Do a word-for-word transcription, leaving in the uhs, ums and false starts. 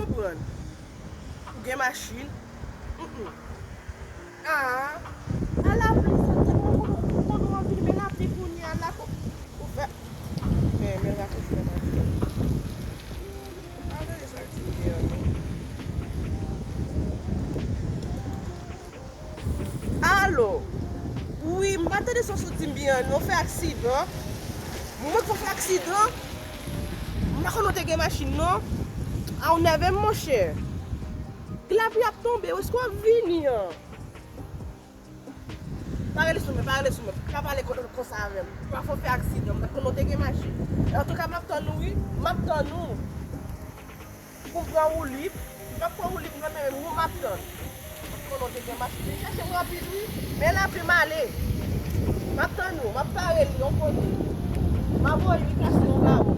Konprann. Ou gen machin. Mm-mm. Ah, a lapli, sa tèlman konnen, konnen w ap vini, men lapli kounye a la, ko-, ou fè, men, men rakonte nan machin. Pa gade sa l di m gen an, non. Alo. Wi, m pa tande sa w sot di m byen an, non, fè aksidan. Moman k fè aksidan, m pa konn ou te gen machin, non. A, ou nève m, monchè. Lapli ap tonbe, èske w ap vini an? Pa rele sou mwen, pa rele sou mwen. Pa pale kon-, konsa avè m. Pafwa w fè aksidan, m pa t konn ou te gen machin. Antouka, m ap tann ou, wi. M ap tann ou. Pou m pran woulib. M p ap pran woulib, non, men menm ou m ap tann. M ap tann ou te gen machin. Vin chèche m rapid, wi. Men lapli m ale. M ap tann ou. M ap pare li yon kote. M ap voye li kase yon kawo.